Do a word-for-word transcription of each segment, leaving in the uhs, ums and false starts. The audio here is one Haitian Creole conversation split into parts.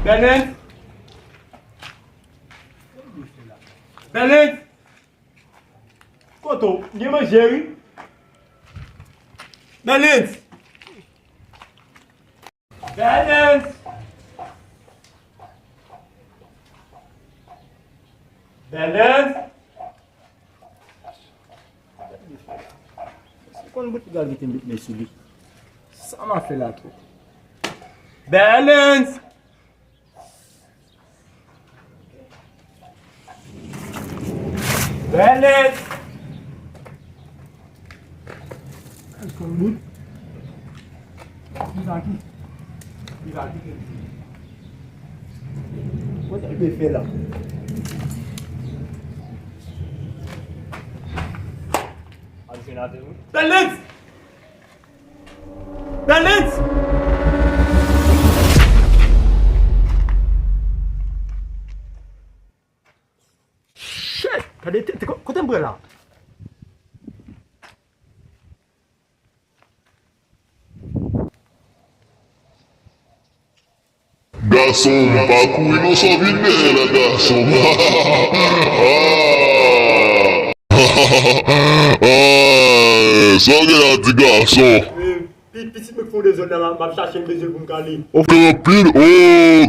Bèlens! Bèlens! Kote w? M gen manje, wi. Bèlens! Bèlens! Bèlens! Se konn bout piga kite m met men sou li. Sa m a fè la tou? Bèlens! Bèlens! Ay, konn bout. Piga ki? Piga ki? Kote l te fè la? Al jwenn atè wi. Bèlens! Bèlens! Shit! Gade, te, te, kote m pran la? Gason, pa kouri non, sa w vin dèyè la, gason. Ah! Sa w gen la, ti gason? Pi-, pitit mwen k fè yon dezòd la, m ap chache l bezwen pou m kale. Ou fè anpil, o,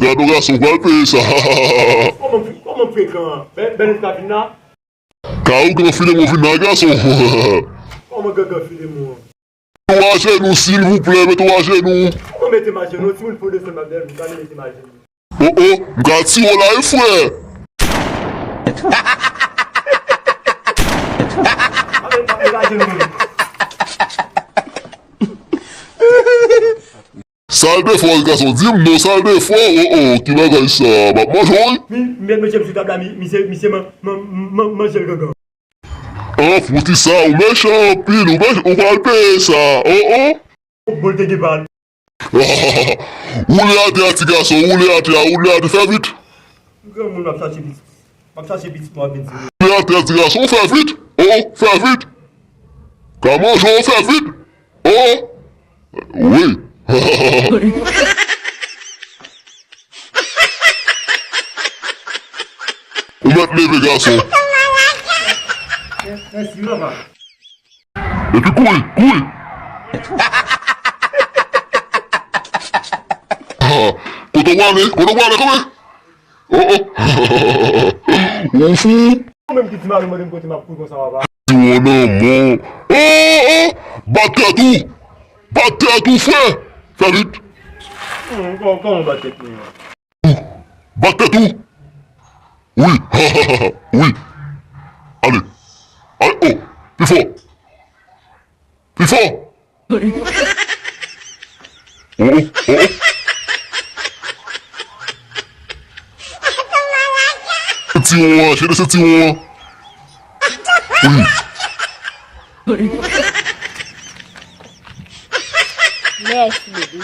gade yon gason, w pral peye sa. Kòman, kòman frekan an? Bèl, bèl ta vin la? Ka ou gen file mwen vin nan gason. Kòman gangan file mwen? Mete w ajenou, silvouplè, mete w ajenou. Kòman mete m ajenou? Timoun fondasyon m ap dèyè m, gade mete m ajenou. O, o, m ka tire w la wi, frè. Gade, mete m ajenou. Sa l te fè w, gason? Di m non, sa l te fè w? O, o, ki bagay sa? M ap manje w wi. Mi, mi met mesye m sou tab la, mi, misye, misye man-, man-, man-, manje l gangan. An, fouti sa, ou mechan anpil, ou mechan, ou pral peye sa. O, o. Bon, te gen bal. Woule atè a, ti gason, woule atè a, woule atè, fè vit. Granmoun, m ap chache pitit. M ap chache pitit mwen ap vin sou. Woule atè a, ti gason, fè vit. O, o, fè vit. Ka manje w, fè vit. O, o. Wi. Ou mèt leve, gason. Mèsi, mèsi, mama. Epi kouri, kouri. Ah, kote w prale? Kote w prale, kanpe? O, o. Ou fou? Ou menm ki di mari mande m kote m ap kouri konsa, papa. Di w nan men w. O, o, o! Bat tèt ou! Bat tèt ou, frè! Fè vit! Hmm, kò-, kòman bat tèt mwen an? Bat tèt ou! Wi! Wi! Ale! Ale! O! Pi fò! Pi fò! O, o, o, o. Sentiwon an, chede sentiwon an. Wi. Mèsi, bebe.